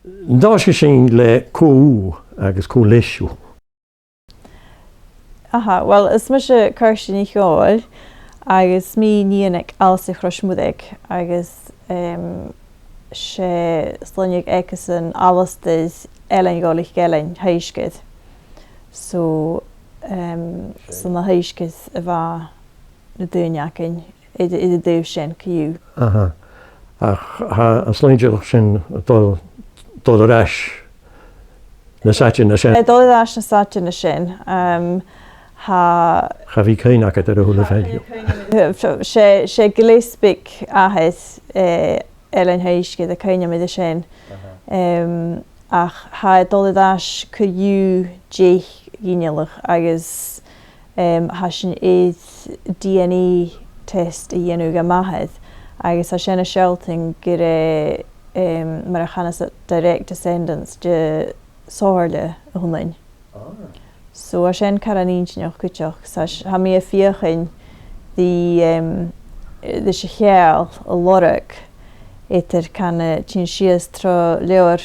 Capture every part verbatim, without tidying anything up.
An toiseach sinn le cò thu agus cò leis thu? Aha, well, is mise Kirsty NicDhòmhnaill, agus mi nighean aig Alasdair Chrois Mhoraig, agus, em, 's e sloinneadh aigesan Alasdair Ailean Dhòmhnaill Ailein Heisgeir. So, em, 's ann à Heisgeir a bha na daoine againn, air, air an taobh sin co-dhiù. Aha. Ach tha an sloinneadh sin a' dol, dol air ais nas fhaide na sin. A' dol air ais nas fhaide na sin, em, tha... Cha bhi cuimhne agad air a h-uile fear dhiubh. 'S e, 's e Gilleasbaig athair, eh, Ailean Heisgeir a tha cuimhne agam air sin. Aha. Em, ach tha e a' dol air ais co-dhiù deich ghinealach agus, em, tha sinn air DNA test a dhèanamh dha m' athair, agus tha sin a' sealltainn gur e, em, mar a chanas iad, direct descendants de Somhairle a th' annainn. Ah. So tha sin caran inntinneach cuideachd, 's tha, tha mi a' feuchainn ri, em, ris a' cheangal a lorg eadar can a' tighinn sìos tro leabhar,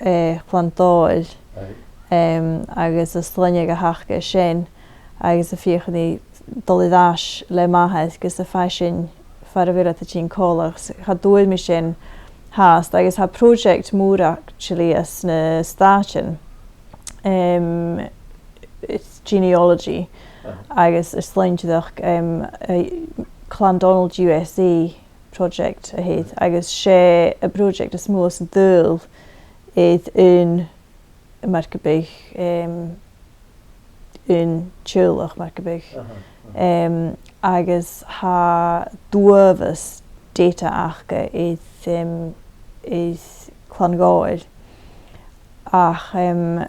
eh, Chlann Dòmhnaill, right, em, agus an sloinneadh a th' aca sin, agus a' feuchainn ri dol air ais le m' athair gus am faigh sinn far a bheil iad a' tighinn còmhla. 'S cha d' fhuair mi sin fhathast, agus tha project mòr actually anns na Stàitean, em, it's genealogy, aha, agus air sloinntearachd, em, eh, Clann Dòmhnaill USA project a th' ann, agus 's e am project as motha san t-saoghal air aon, mar gum biodh, em, aon teaghlach, mar gum biodh. Aha, aha. Em, agus tha uabhas data aca air, em, air Clann Dhòmhnaill. Ach, em,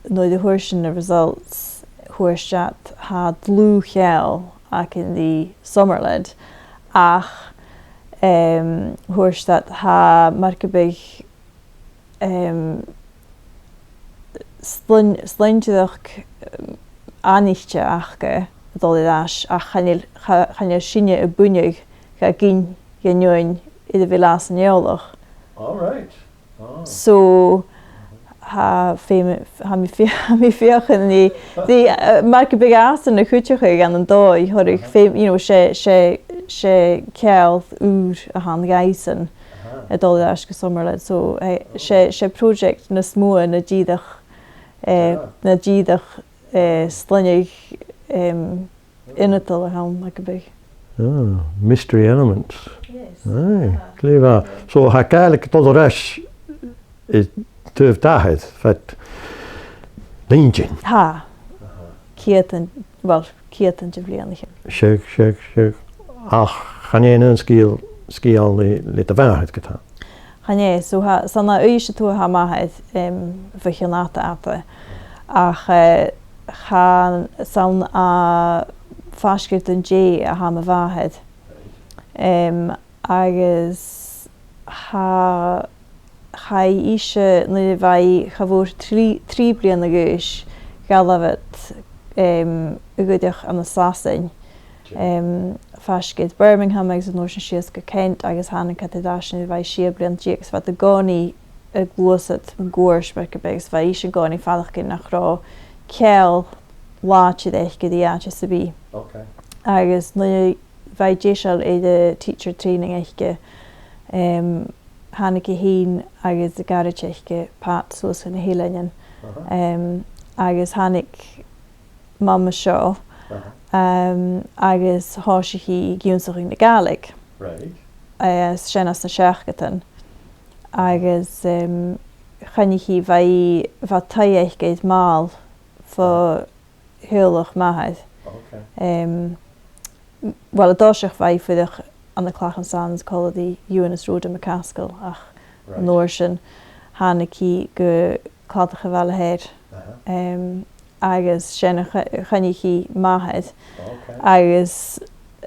nuair a fhuair sinn na results, thuirt iad tha dlùth-cheangal againn ri Somhairle, ach, em, thuirt iad tha, mar gum biodh, em, sloinn-, sloinntearachd, em, aithnichte aca a' dol air ais, ach chan eil, cha-, chan eil sinne a' buineadh dha gin dhen fheadhainn air a bheil iad san eòlach. All right. Ah. So, tha feum, tha mi feu-, tha mi a' feuchainn ri, ri, eh, mar gum biodh iadsan a' cuideachadh ann an dòigh, thoradh, aha, feum, you know, 's e, 's e, 's e ceangal ùr a th' ann dhaibhsan, aha, a' dol air ais gu Somhairle. So, eh, 's e, 's e project nas motha na dìreach, eh, ah, na dìreach, eh, sloinneadh, em, ionadail a th' ann, mar gum biodh. Ah, mystery element. Yes. Aye, ah, glè mhath. So, tha Gàidhlig a' dol air ais air taobh d' athar, fad linntean. Tha. Aha. Ceudan, well, ceudan de bhliadhnaichean. Seadh, seadh, seadh. Ach chan e an aon sgeul, sgeul le, le do mhàthair, ge-tà. Chan e, so tha, 's ann à Uibhist a Tuath a tha m' athair, em, bho chionn fhada fhada. Ach, eh, chan, 's ann à faisg air Dùn Dè a tha mo mhàthair. Em, agus tha, chaidh ise, nuair a bha i cha mhòr trì, trì bliadhna a dh'aois, dh'fhalbh iad, em, a dh'fhuireach ann an Sasainn. Em, faisg air Birmingham agus an uair sin sìos gu Kent agus thàinig iad air ais nuair a bha i sia bliadhna deug agus bha iad an-còmhnaidh a' gluasad mun cuairt mar gum biodh, agus bha ise an-còmhnaidh a' faireachdainn nach robh ceangal làidir aice ri àite sam bith. Ok. Agus nuair a bha i deiseil air a' teacher training aice, em, thàinig i fhèin agus a garaid aice, Pat, suas chun na h-Eileanan. Aha. Em, agus thàinig Mum an seo, aha, em, agus thòisich i ag ionnsachadh na Gàidhlig. Right. Eh, sin anns na seachdadan. Agus, em, choinnich i, bha i, bha taigh aice air màl fo, aha, theaghlach m' athar. Ok. Em, m-, well, an toiseach bha i a' fuireach ann an Clachan Sands còmhla ri Ewan is Rhoda MacAsgaill, ach, right, an uair sin thàinig i gu cladach a' Bhaile Shear. Aha. Em, agus sin a cho-, choinnich i m' athair. Ok. Agus,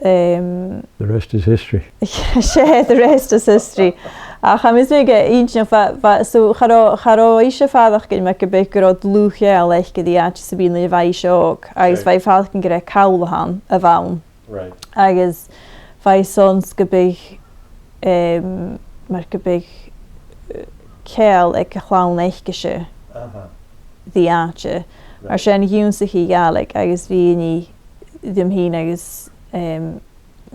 em, the rest is history. 'S e, the rest is history. Ach tha mi a' smaoineachadh gur e inntinneach, bha, bha, so cha robh, cha robh ise a' faireachdainn mar gum biodh gun robh dlùth-cheangal aice ri àite sam bith nuair a bha ise òg, agus, right, bha i a' faireachdainn gur e call a th' ann a bh' ann. Right. Agus bha i airson 's gum biodh, em, mar gum biodh, eh, ceangal aig a' chlann aicese Aha. ri àite. Mar Right. sin dh'ionnsaich i Gàidhlig agus bhithinn i rium fhìn agus, em,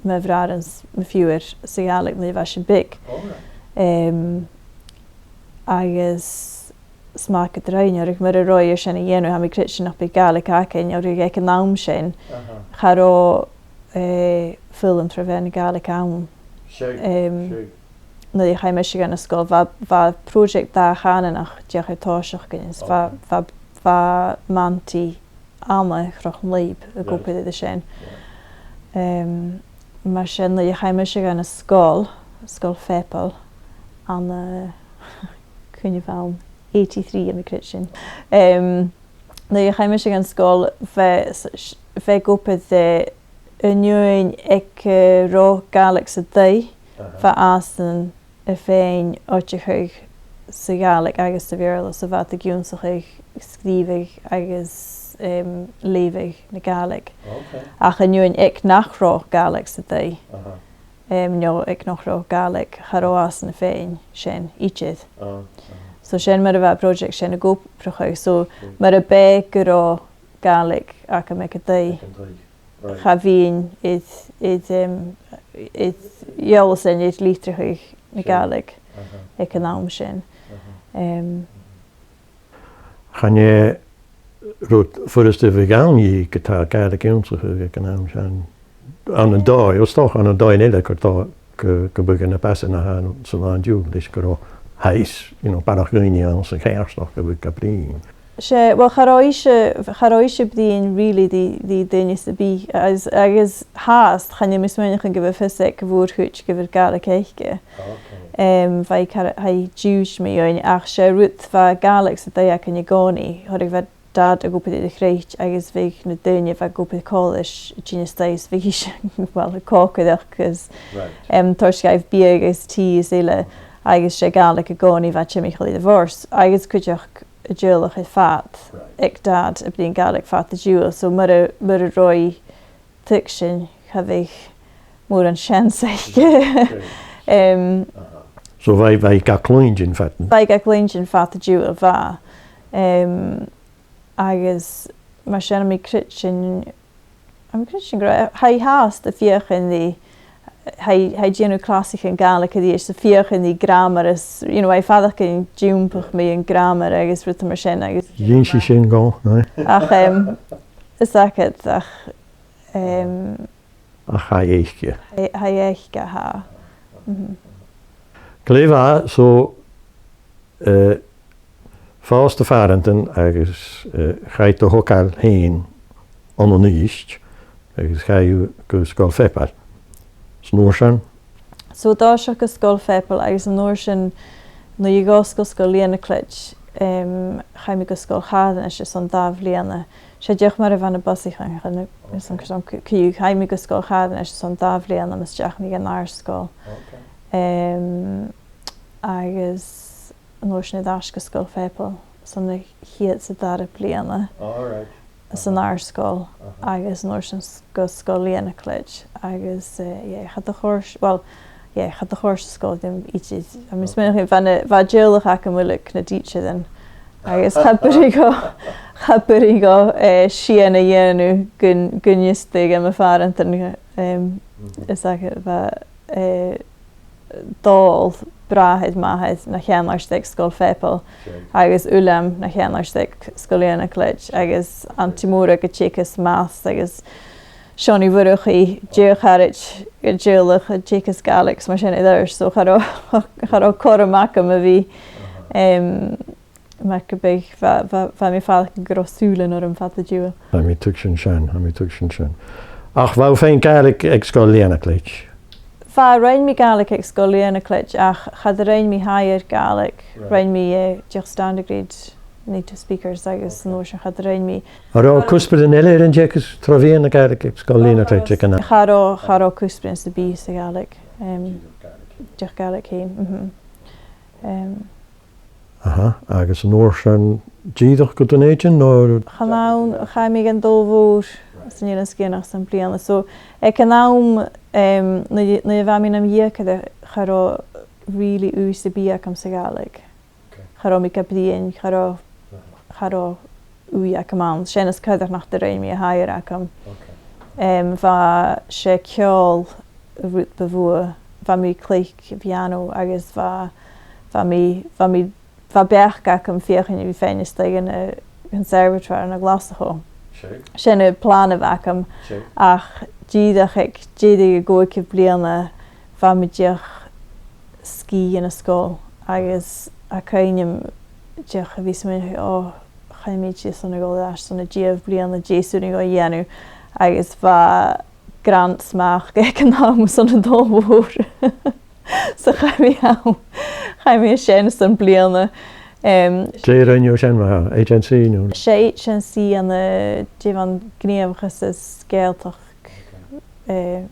mo bhràithrean 's mo phiuthar sa Ghàidhlig nuair a bha sinn beag. All right. Em, agus 's math gun do rinn, oir mura robh i air sin a dhèanamh, tha mi a' creidsinn nach biodh Gàidhlig againn, oir aig an àm sin, Aha. cha robh, eh, foghlam tro mheadhan na Gàidhlig ann. Seadh, Em, seadh. nuair a chaidh mise dhan an sgoil, bha, bha pròiseact dà-chànanach dìreach air tòiseachadh, is bha, Ok. bha, bha m' antaidh Anna Chnoc Lìb ag Right. obair air sin. Yeah. Em, mar sin, nuair a chaidh mise dhan an sgoil, Sgoil Pheapail, ann an, eh, cuine bh' ann, eighty-three, tha mi a' creidsinn. Em, nuair a chaidh mise dhan sgoil, bha, s-, s-, bha e ag obair, eh, an uair aig, eh, robh Gàidhlig san taigh, Aha. bha Alasdair a' faighinn oideachadh sa Ghàidhlig agus sa Bheurla, so bha iad ag ionnsachadh sgrìobhadh agus, em, leughadh na Gàidhlig. Ok. Ach an uair aig nach robh Gàidhlig san taigh, Aha. em, no aig nach robh Gàidhlig, cha robh Alasdair a' faighinn sin idir. Ah, ah. So sin mar a bha am pròiseact sin ag obrachadh. So Mm. mura b' e gun robh Gàidhlig agam aig an taigh, Aig an taigh. Right. cha bhithinn air, air, em, air eòlas ann air litreachadh na Sure. Gàidhlig Aha. aig an àm sin. Aha. Em, Chan e rud furasta a bhith ann, ged a tha Gàidhlig ionnsachadh aig an àm sin. Ann an dòigh, is dòcha ann an dòigh eile gur dòcha gu, gum biodh na pasan a th' ann san là an-diugh leis gun robh, tha fhios, you know, barrachd dhaoine anns a' choimhearsnachd a bhiodh ga bruidhinn. 'S e, well, cha robh ise, cha robh ise a' bruidhinn really ri, ri daoine sam bith, agus, agus fhathast, chan eil mi a' smaoineachadh gu bheil fios aig a' mhòr-chuid gu bheil Gàidhlig aice. Ok. Em, bha i car-, tha i diùid mu dheidhinn, ach 's e rud, bha Gàidhlig san taigh againn an-còmhnaidh, oir bha Dad ag obair air a' chroit agus bhiodh na daoine a bha ag obair còmhla ris a' tighinn a-staigh is bhiodh ise, well, a' còcaireachd agus, Right. em, toirt dhaibh biadh agus tì is uile, agus 's e Gàidhlig an-còmhnaidh a bha timcheall air a' bhòrd, agus cuideachd an teaghlach air fad, Right. aig Dad a' bruidhinn Gàidhlig fad an t-siubhail, so mura, mura robh i a' tuigsinn, cha bhiodh mòran seans aice. Sure. Em, Aha. So bha, bha i ga cluinntinn fad an bha i ga cluinntinn fad an t-siubhail, bha. Em, agus mar sin, tha mi a' creidsinn, tha mi a' creidsinn gu robh, tha i fhathast a' feuchainn ri, tha i, tha i a' dèanamh clasaichean Gàidhlig a-rithist, a' feuchainn ri gràmar is, you know, tha i a' faireachdainn diombach mu dheidhinn gràmar agus rudan mar sin agus Dh'inns i sin dhomh, no? Ach, em, is agad, ach, em, Ach tha i aice. tha, tha i aice, tha. Mhm. Glè mhath, so, eh, phòs do phàrantan agus, eh, chaidh do thogail fhèin ann an Uibhist agus chaidh thu gu Sgoil Pheapail. 'S an uair sin? So, thòisich gu Sgoil Pheapail agus an uair sin, nuair a dh'fhosgail Sgoil Lìonacleit, em, chaidh mi gu Sgoil Chàrnais airson dà bhliadhna. 'S e dìreach mar a bha na bosaichean, chan eil, is an, Ok. chan eil, chaidh mi gu Sgoil Chàrnais airson dà bhliadhna mus deach mi dhan àrd-sgoil. Ok. Em, agus an uair sin air ais gu Sgoil Pheapail, son a' chiad 's an dara bliadhna All right. san Aha. àrd-sgoil, Aha. agus an uair sin s-, gu Sgoil Lìonacleit, agus, eh, yeah, cha do chòrd, well, yeah, cha do chòrd an sgoil rium idir. Tha mi a' Ok. smaoineachadh, bha na, bha an teaghlach agam uile aig na tidsearan, agus cha b' urrainn dhomh, cha b' urrainn dhomh, eh, sìon a dhèanamh gun, gun fhiosta dha mo phàrantan, em, Mhm. is dòcha, bha, eh, Dòmhnall, bràthair m' athar, na cheannard aig Sgoil Pheapail, Seadh. agus Uilleam, na cheannard aig Sgoil Lìonacleit, agus Auntie Mòrag a' teagasg maths, agus Seonaidh Mhurchaidh, deagh charaid dhan teaghlach, a' teagasg Gàidhlig, mar sin air adhart, so cha robh, cha robh cothrom agam a bhith, Aha. em, mar gum biodh, bha, bha, bha mi a' faireachdainn gun robh sùilean orm fad an t-siubhail. Tha mi a' tuigsinn sin, tha mi a' tuigsinn sin. Ach bha thu a' faighinn Gàidhlig aig Sgoil Lìonacleit? Bha, rinn mi Gàidhlig aig Sgoil Lìonacleit, ach cha do rinn mi higher Gaelic. Right. Rinn mi, eh, dìreach standard grade native speakers agus an uair sin cha do rinn mi. An robh cuspairean eile air an teagasg tro mheadhan na Gàidhlig aig Sgoil Lìonacleit aig an àm? Cha robh, cha robh cuspairean sam bith sa Ghàidhlig. Em, dìreach Gaelic fhèin, mhm. Em, Aha, agus an uair sin dìreach gu Dùn Èideann, no? Chan ann, chaidh mi dhan Dòmhnall Mhòr san Eilean Sgitheanach son bliadhna. So, aig an àm, em, nuair, nuair a bha mi nam dheugaire, cha robh really ùidh sam bith agam sa Ghàidhlig. Cha robh mi ga bruidhinn, cha robh, cha robh ùidh agam ann. Sin as coireach nach do rinn mi a h-aithghearr agam. Em, bha e ceòl a' rud bu mhotha, bha mi a' cluich a' phiàno agus bha, bha mi, bha mi, bha beachd agam feuchainn a bhith faighinn a-steach dhan, eh, Conservatoire ann an Glaschu. Sin am plana a bh' agam. Ach dìreach aig deireadh a' chòigeamh bliadhna bha mi dìreach sgìth dhen sgoil agus tha cuimhn' agam dìreach a bhith a' smaoineachadh, o, chan eil mi dìreach airson a dhol air ais son an t-siathamh bliadhna, dè 's urrainn dhomh a dhèanamh, agus bha grant a-mach aig an àm airson an dòigh mhòr. So chaidh mi ann, chaidh mi an sin airson bliadhna. Em, dè rinn thu an sin, ma-thà, H N C no? 'S e H N C ann an, eh, dè bh' ann, Gnìomhachas is Gàidhealtachd, eh,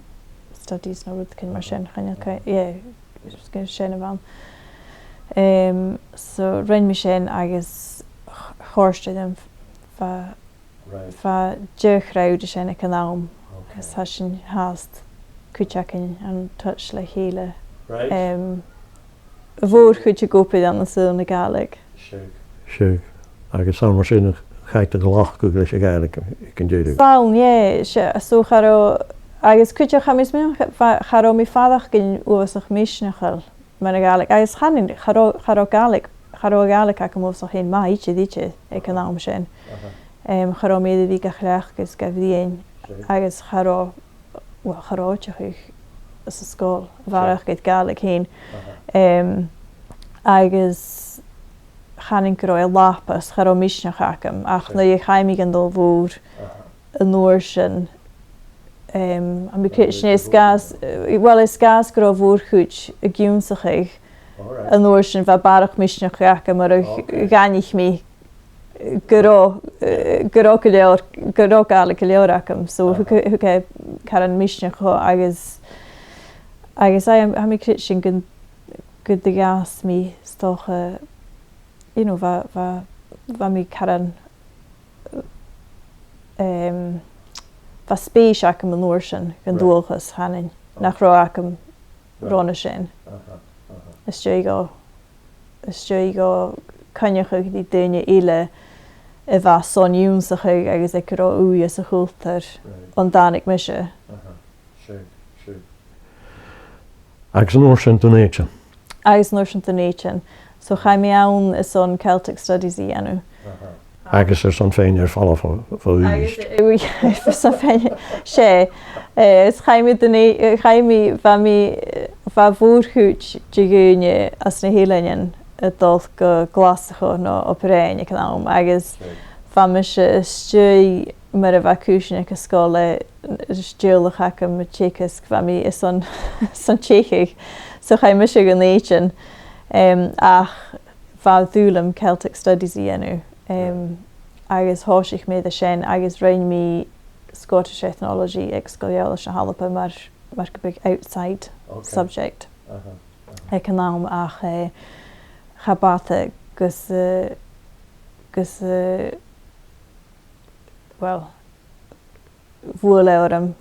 Studies no rudeigin mar sin, chan eil cuimhn', yeah, sin a bh' ann. Em, so rinn mi sin agus ch-, chòrd e rium, bha, bha deagh chrowd an sin aig an àm. Is tha sinn fhathast cuideachd ann an touch le chèile. Em, a' mhòr-chuid ag obair ann an saoghal na Gàidhlig. Seadh. Agus 's ann mar sin a chaidh do ghlacadh leis a' Ghàidhlig aig an deireadh. 'S ann, yeah, 's e, so cha robh, agus cuideachd tha mi a' smaoineachadh, cha, cha robh mi a' faireachdainn uabhasach misneachail mun a' Ghàidhlig, agus chan eil, cha robh, cha robh Gàidhlig, cha robh a' Ghàidhlig agam uabhasach fhèin math idir, idir aig an àm sin. Em, cha robh mi air a bhith ga chleachdadh is ga bhruidhinn, agus cha robh, well, cha robh oideachadh sa sgoil a bharrachd air Gàidhlig fhèin. Em, agus chanainn gun robh e a' labhairt, cha robh misneachd agam, ach nuair a chaidh mi dhan t-saoghal mhòr, an uair sin, em, tha mi a' creidsinn, is gas, eh, well, is gas gun robh a' mhòr-chuid ag ionnsachadh, an uair sin bha barrachd misneachd agam, oir dh'aithnich mi gun robh, eh, gun robh gu leòr, gun robh Gàidhlig gu leòr agam, so thug, thug e caran misneachd dhomh agus, agus tha, tha mi a' creidsinn gun, gun do dh'fhàs mi 's dòcha, you know, bha, bha, bha mi caran, em, bha spèis agam an uair sin dhan dualchas, chanainn, nach robh agam ron a sin. Às dèidh dhomh, às dèidh dhomh coinneachadh ri daoine eile a bha son ionnsachadh agus aig an robh ùidh sa chultar on tàinig mise. Seadh, seadh. Agus an uair sin Dùn Èideann. Agus an uair sin Dùn Èideann. So chaidh mi ann airson Celtic Studies a dhèanamh. Agus airson faighinn air falbh bho, bho Uibhist. Agus, eh, airson faighinn, 's e, eh, is chaidh mi Dùn Èi-, eh, chaidh mi, bha mi, eh, bha a' mhòr-chuid de dhaoine às na h-eileanan a' dol gu Glaschu no Obar Dheathain aig an àm, agus bha mise às dèidh mar a bha cùisean aig an sgoil le, eh, teaghlach agam a' teagasg, bha mi airson, airson teicheadh. So chaidh mise gu Dùn Èideann, em, ach bha dùil agam Celtic Studies a dhèanamh, em, agus thòisich mi air sin, agus rinn mi Scottish Ethnology aig Sgoil Eòlais na h-Alba mar, mar gum biodh outside subject aig an àm, ach, eh, cha b' fhada gus, eh, gus, eh, well, bhuail e orm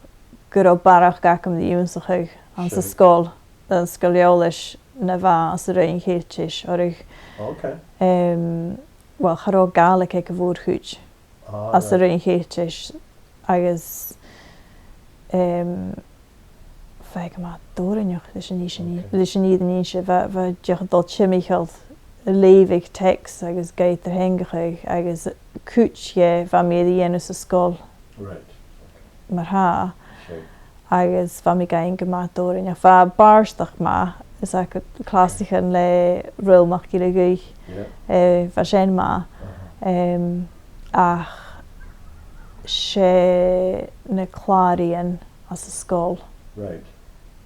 gun robh barrachd agam ri ionnsachadh anns an sgoil, an Sgoil Eòlais, na bha anns an Roinn Cheiltis, oir, em, well, cha robh Gàidhlig aig a' mhòr-chuid anns an Roinn Cheiltis, agus, em, bha e gu math dòrainneach leis an fhìrinn, leis an fhìrinn innse, bha, bha e dìreach a' dol timcheall a' leughadh teacsa agus ga eadar-theangachadh, agus cuid dheth bha mi air a dhèanamh sa sgoil mar-thà, agus bha mi ga fhaighinn gu math dòrainneach. Bha bàrdachd math, is aca clasaichean le Raghnall MacGilleDhuibh, eh, bha sin math. Em, ach 's e na clàraidhean anns an sgoil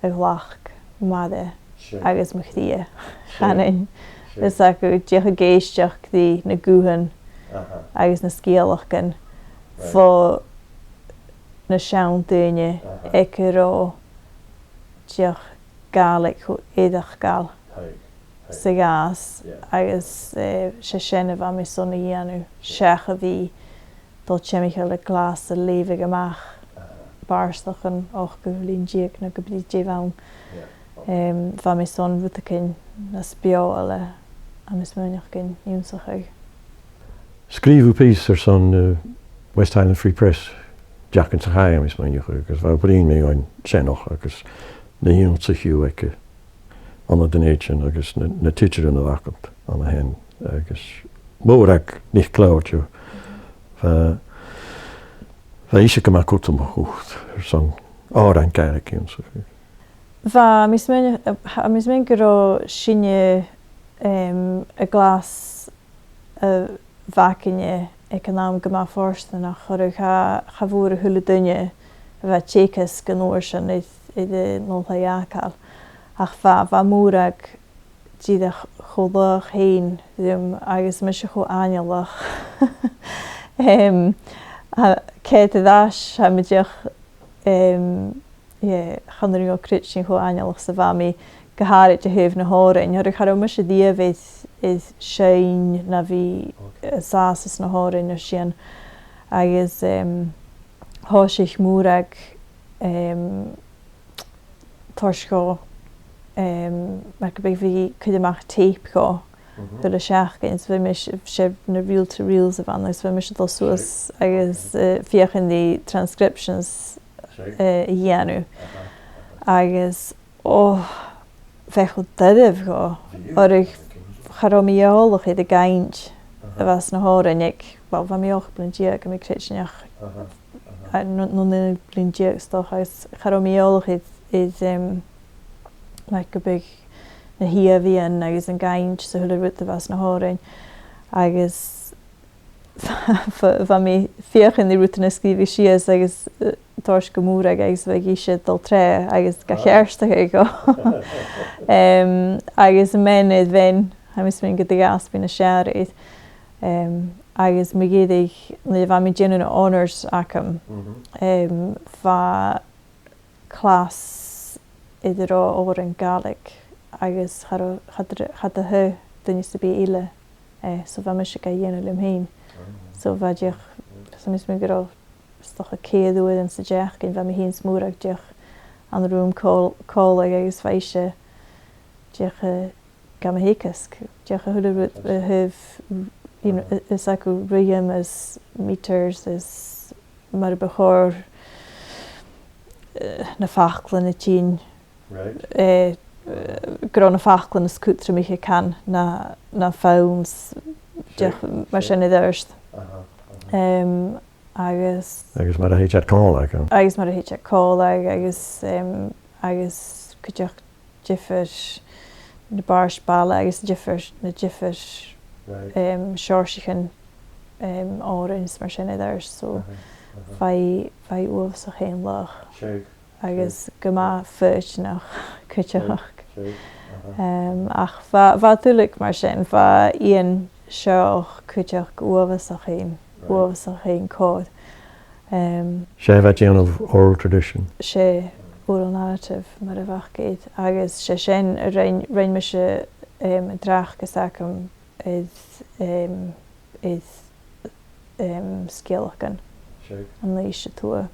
a ghlac m' aire agus mo chridhe, chanainn. Is aca dìreach ag èisteachd ri na guthan agus na sgeulachdan bho na seann daoine aig an robh dìreach Gàidhlig cho eireachdail sa ghàs, agus, eh, 's e sin a bha mi son a dhèanamh, seach a bhith dol timcheall air glas a' leughadh a-mach bàrdachd an ochdamh linn deug no ge bith dè bh' ann. Em, bha mi son rudeigin nas beòthaile tha mi a' smaoineachadh, ionnsachadh. Sgrìobh thu pìos airson, eh, West Highland Free Press, Jack an Sachaidh, tha mi a' smaoineachadh, agus bha thu a' bruidhinn mu dheidhinn sin agus na h-ionnsachaidhean aig Anna Dùn Èideann agus na, na tidsearan a bh' aca ann a shin, agus Mòrag NicLeòid, bha, bha ise gu math cudromach dhut airson òrain Gàidhlig ionnsachadh. Bha, tha mi a' smaoin-, tha mi a' smaoineachadh gun robh sinne, em, a' chlas a bh' againne aig an àm gu math fortanach, oir cha, cha mhòr a h-uile duine a bha a' teagasg an uair sin air, air an oilthigh fhàgail. Ach bha, bha Mòrag dìreach cho laghach fhèin rium agus mise cho aineolach. Em, a, ceart air ais, tha mi dìreach, em, yeah, chan urrainn dhomh creidsinn cho aineolach 's a bha mi, gu h-àraid a thaobh na h-òrain. Oir cha robh mise a-riamh air, air seinn no a bhith, eh, an sàs anns na h-òrain air sin. Agus, em, thòisich Mòrag, em, toirt dhomh, em, mar gum biodh, bhith a' cur a-mach teip dhomh a h-uile seachdain, is bha mise, 's e na reel to reels a bh' ann, agus bha mise a' dol suas agus, eh, feuchainn ri transcriptions, eh, a dhèanamh. Agus, ò, bha e cho doirbh dhomh, oir cha robh mi eòlach air a' ghainnt a bha sna h-òrain aig, well, bha mi ochd bliadhna deug, tha mi a' creidsinn, ach a, no, no naoi bliadhna deug, 's dòcha, agus cha robh mi eòlach air, air, em, mar gum biodh na h-ìomhaighean agus an ghainnt 's a h-uile rud a bha sna h-òrain. Agus bha, bha mi a' feuchainn ri rudan a sgrìobhadh sìos agus, eh, toirt gu Mòrag agus bha ise a' dol troimhe agus ga cheartachadh dhomh. Em, agus am measg air bhean, tha mi a' smaoineachadh gun do dh'fhàs mi nas fheàrr air. Em, agus mu dheireadh, nuair a bha mi a' dèanamh na honours agam, em, bha clas air an robh òrain Gàidhlig agus cha robh, cha do, cha do shuidh duine sam bith eile, eh, so bha mise ga dhèanamh leam fhìn. So bha dìreach, tha mi a' smaoineachadh gun robh 's dòcha ceithir uairean sa t-seachdain, bha mi fhìn 's Mòrag dìreach ann an rùm còl-, còmhla agus bha ise dìreach, eh, gam theagasg, dìreach a h-uile rud a thaobh, you know, is aca ruitheam is meters is mar a bu chòir, eh, na faclan a thighinn, eh, eh, gun robh na faclan as cudromaiche, can, na, na fonn 's dìreach mar sin air adhart. Em, agus, agus mar a thèid iad còmhla, agus mar a thèid iad còmhla, agus, em, agus cuideachd diofar, na bàird-bhaile agus diofar, na diofar, em, seòrsaichean, em, òrain is mar sin air adhart. So bha i, bha i uabhasach fhèin laghach. Agus gu math foighidneach cuideachd. Em, ach bha, bha duilleag mar sin, bha Iain Seoc cuideachd uabhasach fhèin, uabhasach fhèin còir. Em, 's e a bha a' dèanamh oral tradition. 'S e oral narrative mar a bh' aca air, agus 's e sin a rinn, rinn mise, em, an dreachdas agam air, em, air, em, sgeulachdan an Aois a Tuath.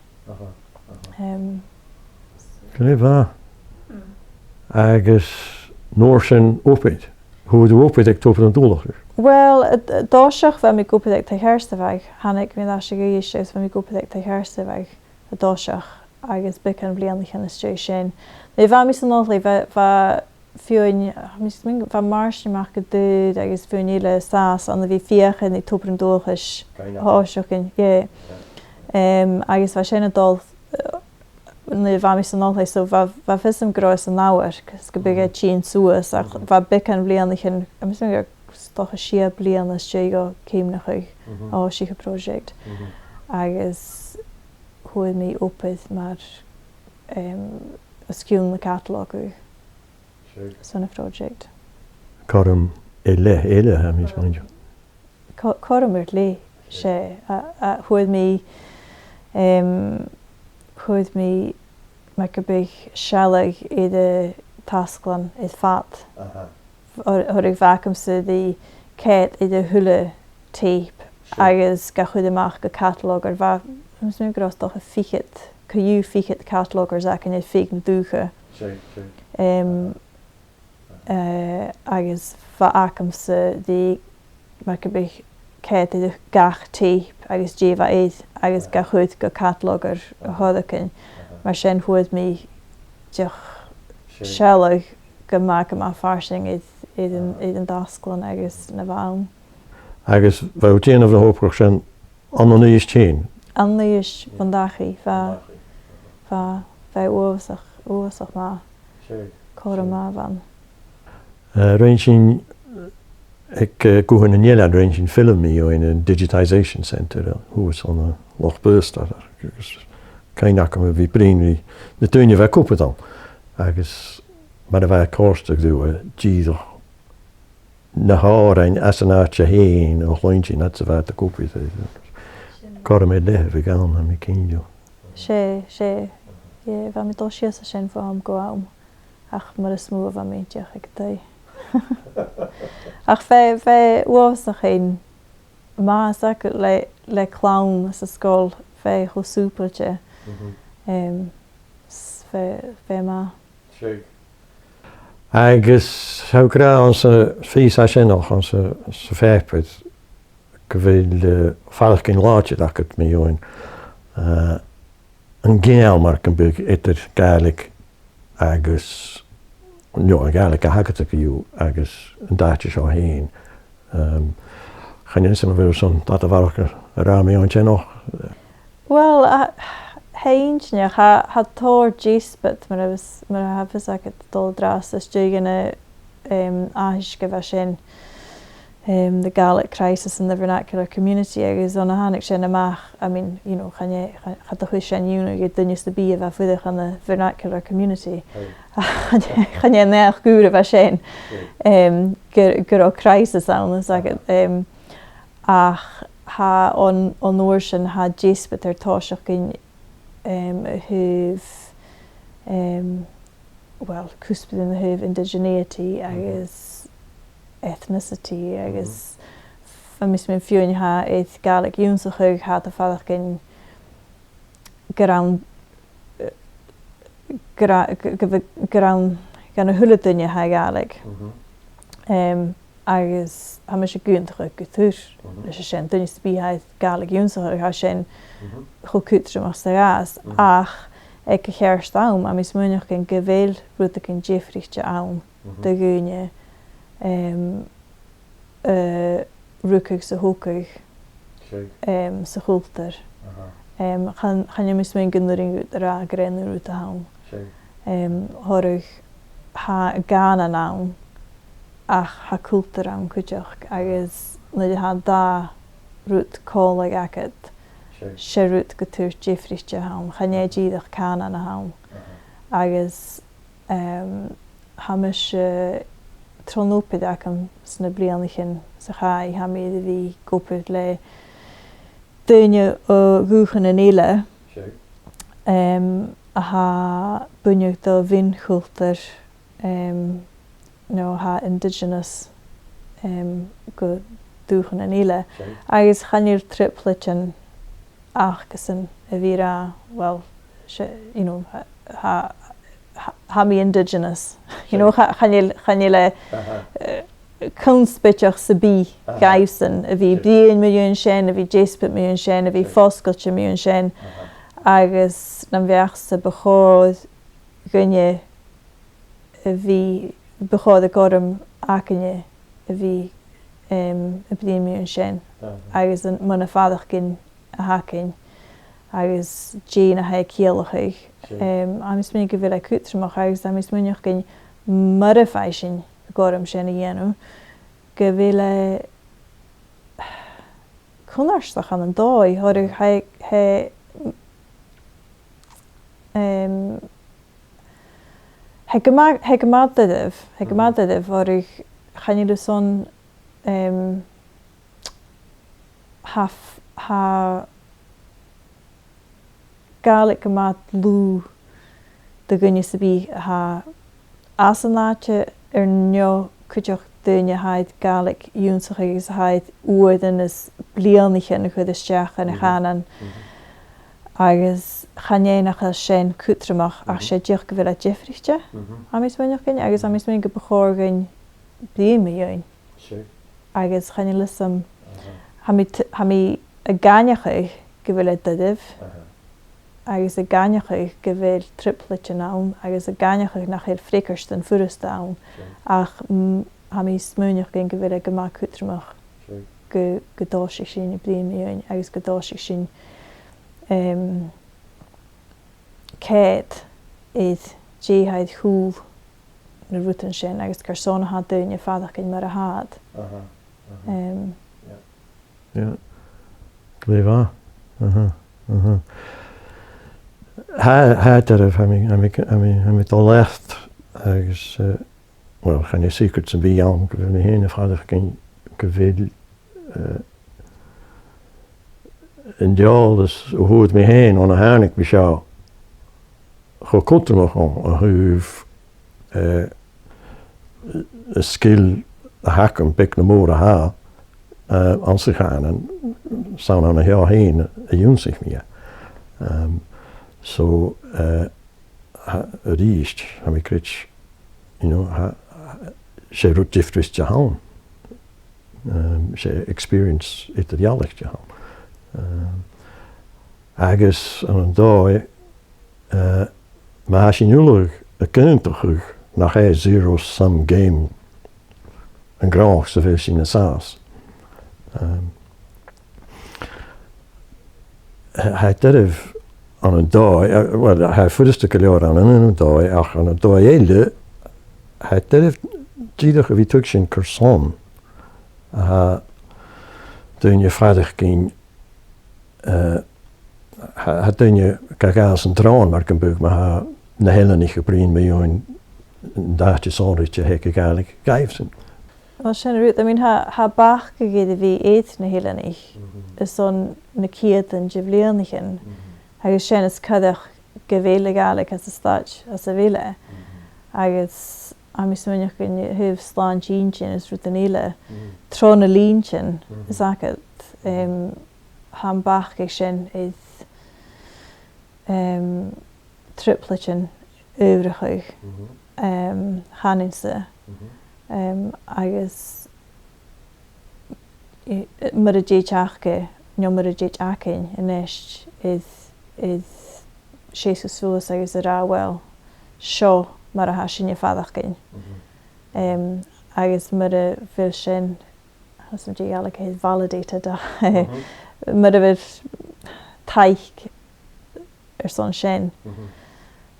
Em, glè mhath. Agus an uair sin obair. Fhuair thu obair aig Tobar an Dualchais? Well, an, an toiseach bha mi ag obair aig Taigh Cheartuibhagh, thàinig mi air ais a dh'Uibhist agus bha mi ag obair aig Taigh Cheartuibhagh an toiseach, agus beagan bhliadhnaichean às dèidh sin. Nuair a bha mi san oilthigh, bha, bha feadhainn, tha mi a' smaoineachadh, bha Màrtainn MacAdhair agus feadhainn eile an sàs ann a bhith a' feuchainn ri Tobar an Dualchais a thòiseachadh, yeah. Em, agus bha sin a' dol, eh, nuair a bha mi san oilthigh, so bha, bha fios agam gun robh e san amharc, 's gum biodh e a' tighinn suas, ach bha beagan bhliadhnaichean, tha mi a' smaoineachadh gur e 's dòcha sia bliadhna às dèidh dhomh ceumnachadh a thòisich a' phròiseact. Agus fhuair mi obair mar, em, os cionn na catalogach san a' phròiseact. Cothrom air leth eile, tha mi a' smaoineachadh. Co-, cothrom air leth, 's e, a, a, fhuair mi, em, fhuair mi, mar gum biodh, sealladh air an tasglann air fad. Oir, oir bha agamsa ri cead air a h-uile teip agus ga chur a-mach gu catalog, oir bha, tha mi a' smaoineachadh gun robh 's dòcha fichead, co-dhiù fichead catalog air a bhith againn air feadh na dùthcha. Em, Eh, agus bha agamsa ri, mar gum biodh, cead air gach teip agus dè bha air agus ga chur gu catalog air a h-uile càil. Mar sin fhuair mi dìreach sealladh gu math, gu math farsaing air, air an, air an tasglann agus na bh' ann. Agus bha thu a' dèanamh na h-obrach sin ann an Uibhist fhèin? Ann an Uibhist bhon dachaigh, bha, bha, bha e uabhasach, uabhasach math. Cothrom math a bh' ann. Eh, rinn sinn aig, eh, Guthan nan Eilean, rinn sinn film mu dheidhinn an Digitisation Centre, eh, shuas ann an Loch Baghasdail, agus cuimhne agam a bhith a' bruidhinn ri na daoine a bha ag obair ann. Agus mar a bha e a' còrdadh riutha, dìreach na h-òrain às an àite fhèin a chluinntinn, fhad 's a bha iad ag obair. Cothrom air leth a bh' ann, tha mi cinnteach. 'S e, 's e. Yeah, bha mi a' dol sìos an sin bho àm gu àm. Ach mar as motha bha mi dìreach aig an taigh. Ach bha, bha e uabhasach fhèin math, 's aithne dhut, le, le clann sa sgoil, bha e cho sùbailte. Em, s-, bha, bha e math. Agus tha thu ag ràdh anns a' phìos a tha sin, anns a', sa phàipear, gu bheil, eh, faireachdainn làidir agad mu dheidhinn, eh, an ceangal, mar gum biodh, eadar Gàidhlig agus, no, an Gàidhlig a th' agad co-dhiù agus an t-àite seo fhèin. Em, chan eil fhios agam a bheil thu airson dad a bharrachd a ràdh mu dheidhinn sin, ach... Uill, a, tha e inntinneach, tha, tha tòrr deasbad, mar a bhios, mar a tha fios agad, a' dol an-dràsta às dèidh na, em, aithisg a bha sin, em, the Gaelic crisis in the vernacular community, agus on a thàinig sin a-mach, I mean, you know, chan e, cha, cha do chuir sin iongnadh air duine sam bith a bha a' fuireach ann am vernacular community. Chan e, chan e naidheachd ùr a bha sin, em, gur, gun robh crisis ann, fhios agad, em, ach tha on, on uair sin, tha deasbad air tòiseachadh, em, a thaobh, em, well, cuspairean a thaobh indigeneity agus ethnicity agus, tha mi a' smaoineachadh, tha air Gàidhlig ionnsachadh, tha iad a' faireachdainn gur ann, eh, gur a-, gu, gu, gur ann dhan a h-uile duine a tha Gàidhlig. Em, agus tha mise ag aontachadh gu tur leis a sin, duine sam bith a tha air Gàidhlig ionnsachadh, tha sin cho cudromach 's a ghabhas, ach aig a' cheart àm, tha mi a' smaoineachadh gu bheil rudeigin diofraichte ann do dhaoine, em, a rugadh 's a thogadh, em, sa chultar. Em, chan, chan eil mi a' smaoineachadh gun urrainn dhut a ràdh gur e an aon rud a th' ann. Em, thoradh, tha cànan ann, ach tha cultar ann cuideachd, agus nuair a tha an dà rud còmhla agad, 's e rud gu tur diofraichte a th' ann, chan e dìreach cànan a th' ann. Agus, em, tha mise, tron obair agam sna bliadhnaichean sa chaidh, tha mi air a bhith ag obair le daoine o dhùthchannan eile, em, a tha buinidh do mhion-chultar, em, no tha indigenous, em, gu dùthchannan eile. Agus chan eil trioblaid acasan a bhith ag ràdh, well, 's e, you know, tha, tha, tha, tha mi indigenous. You know, cha-, chan eil, chan eil e, eh, connspaideach sam bith dhaibhsan a bhith a' bruidhinn mu dheidhinn sin, a bhith deasbad mu dheidhinn sin, a bhith fosgailte mu dheidhinn sin. Agus nam bheachd-sa bu chòir dhuinne a bhith, bu chòir a' ghairm againne a bhith, em, a' bruidhinn mu dheidhinn sin. Agus an, mu na faireachdainnean a th' againn, agus dè na tha e a' ciallachadh. Em, tha mi a' smaoineachadh gu bheil e cudromach, agus tha mi a' smaoineachadh gun mura faigh sinn an cothrom sin a dhèanamh, gu bheil e cunnartach ann an dòigh, thoradh, tha, tha, em, tha e gu math, tha e gu math doirbh, tha e gu math doirbh, thoradh chan eil fhios agam, em, tha f-, tha Gàidhlig gu math dlùth do dhuine sam bith a tha anns an àite air neo, cuideachd daoine a tha air Gàidhlig ionnsachadh agus a tha air uairean is bliadhnaichean a chur a-steach dhan a' chànan. Agus chan e nach eil sin cudromach ach 's e dìreach gu bheil e diofraichte, tha mi a' smaoineachadh, agus tha mi a' smaoineachadh gum bu chòir dhuinn bruidhinn mu dheidhinn. Agus chan eil fhios agam, tha mi t-, tha mi ag aithneachadh gu bheil e doirbh, agus ag aithneachadh gu bheil trioblaid ann, agus ag aithneachadh nach eil freagairt dhan fhurasta ann, ach, mm, tha mi a' smaoineachadh gu bheil e gu math cudromach gu, gun tòisich sinn a' bruidhinn mu dheidhinn, agus gun tòisich sinn, em, coimhead air dè tha air cùl nan rudan sin, agus carson a tha daoine a' faireachdainn mar a tha iad. Em, Yeah. Glè mhath. Aha, aha. Tha, tha e doirbh, tha mi, tha mi, tha mi, tha mi a' dol leat agus, eh, well, chan e secret sam bith ann gu bheil mi fhèin a' faireachdainn gu bheil, eh, an t-eòlas a fhuair mi fhèin on a thàinig mi seo cho cudromach dhomh a thaobh, eh, an sgil a th' agam, beag no mòr a tha, eh, anns a' chànan, 's ann an seo fhèin a dh'ionnsaich mi e. Em, so, eh, tha, a-rithist, tha mi a' creids', you know, tha, 's e rud diofraichte a th' ann. Em, 's e experience eadar-dhealaichte a th' ann. Em, agus ann an dòigh, eh, ma tha sinn uile ag aontachadh nach e zero-sum game an gnothach sa bheil sinn an sàs. Em, tha, tha e doirbh ann an dòigh, eh, well, tha e furasta gu leòr ann an, ann an dòigh, ach ann an dòigh eile, tha e doirbh dìreach a bhith a' tuigsinn carson a tha daoine a' faireachdainn, eh, tha, tha daoine ga ghabhail san tròin, mar gum biodh, ma tha na h-Eileanaich a' bruidhinn mu dheidhinn an t-àite sònraichte a th' aig a' Ghàidhlig dhaibhsan. Well, sin an rud, I mean, tha, tha bacadh air a bhith aig na h-Eileanaich airson na ceudan de bhliadhnaichean, agus sin as coireach gu bheil a' Ghàidhlig anns an staid anns a bheil e. Agus tha mi a' smaoineachadh gun a thaobh slàinte-inntinn is rudan eile, tro na linntean, is agad, em, tha am bacadh sin air, em, trioblaidean adhbhrachadh, em, chanainn-sa. Em, agus i-, mura tèid aca, no mura tèid againn a-nis air, air seasamh suas agus a ràdh, well, seo mar a tha sinne a' faireachdainn. Em, agus mura bheil sin, tha fhios agam dè a' Ghàidhlig a th' air validated, mura bheil taic airson sin,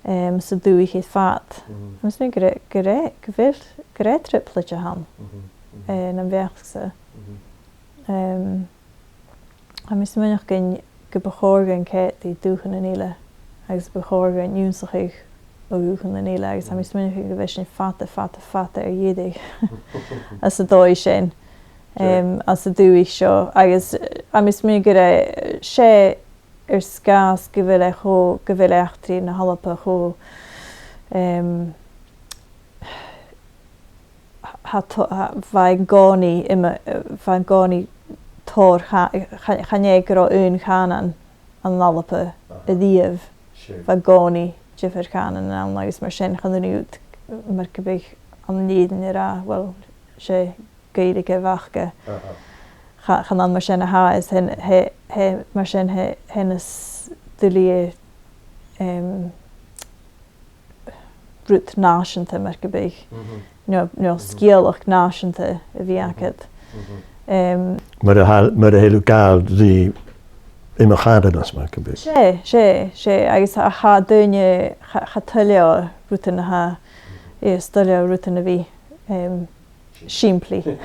em, san dùthaich air fad. Agus mi gur e, gur e, gu bheil, gur e trioblaid a th' ann, eh, nam bheachd-sa. Em, tha mi a' smaoineachadh gun, gum bu chòir dhuinn coimhead air dùthchannan eile, agus bu chòir dhuinn ionnsachadh o dhùthchannan eile, agus tha mi a' smaoineachadh gu bheil sinn fada, fada, fada air dheireadh anns an dòigh sin, em, anns an dùthaich seo, agus, eh, tha mi a' smaoineachadh gur e, 's e air sgàth 's gu bheil e cho, gu bheil eachdraidh na h-Alba cho, em, tha to-, tha, bha e an-còmhnaidh, im-, bha e an-còmhnaidh tòrr cha-, cha-, chan e gun robh aon chànan ann an Alba a-riamh. Bha e an-còmhnaidh diofar chànanan ann, agus mar sin chan urrainn dhut, mar gum biodh ann an Èirinn, a ràdh, well, 's e Gaeilge a bh' aca. Cha-, chan ann mar sin a tha e, is tha, tha, tha, mar sin tha, tha e nas duilghe, em, rud nàiseanta, mar gum biodh, no, no sgeulachd nàiseanta a bhith agad. Em, mar a tha, mar a tha thu a' gabhail ri iomadh chànan, mar gum biodh. 'S e, 's e, 's e, agus tha, tha daoine, cha, cha toil leotha rudan a tha, eh, 's toil leotha rudan a bhith, em, sìmplidh.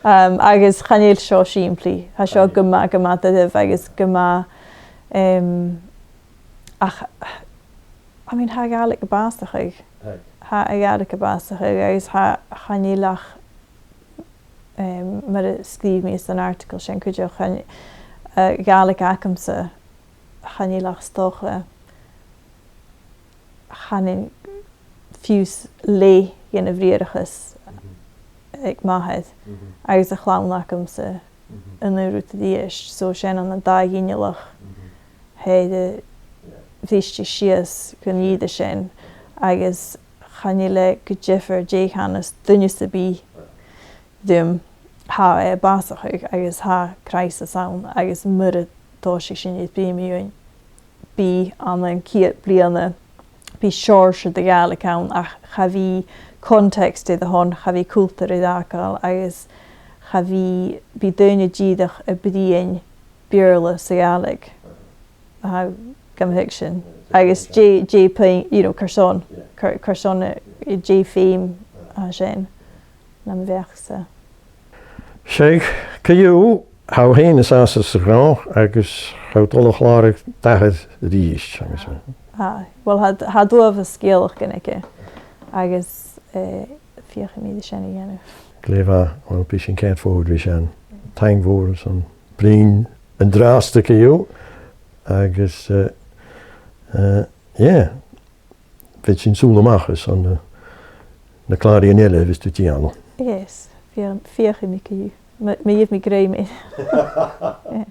Em, agus chan eil seo sìmplidh. Tha seo gu math, gu math doirbh agus gu math, em, ach, I mean, tha a' Ghàidhlig a' bàsachadh. Tha a' Ghàidhlig a' bàsachadh agus tha, chan eil ach, em, mar a sgrìobh mi san article sin cuideachd, chan, eh, Gàidhlig agamsa, chan eil ach 's dòcha, chanainn fiù 's leth dhen a' bhriathrachas aig m' athair agus a' chlann agamsa an aon rud a-rithist. So sin ann an dà ghinealach, air a bhriseadh sìos gun ìre sin, agus chan eil e gu diofar dè chanas duine sam bith rium, tha e a' bàsachadh agus tha crisis ann, agus mura tòisich sinn air bruidhinn mu dheidhinn, bidh ann an ceud bliadhna, bidh seòrsa de Ghàidhlig ann, ach cha bhi context air a shon, cha bhi cultar air fhàgail, agus cha bhi, bidh daoine dìreach a' bruidhinn Beurla 's a' Ghàidhlig. Tha, gum faic sinn. Agus dè, dè puing, you know, carson, car-, carson, eh, dè feum a tha sin, nam bheachd-sa. Seadh, co-dhiù, tha thu fhèin an sàs anns a' ghnothaich agus tha thu a' dol a chlàradh d' athair a-rithist, agus... Ah, well, tha, tha dubh is sgeulachdan aige, agus, eh, feuchaidh mi sin a dhèanamh. Glè mhath, well, bidh sinn ceart fodha ri sin. Taing mhòr airson bruidhinn an-dràsta co-dhiù, agus, eh, eh, yeah, bheir sinn sùil a-mach airson na, na clàraidhean eile a bhios tu a' dèanamh. Yes, feuch-, feuchaidh mi co-dhiù. Ma, ma gheibh mi grèim air. Yeah.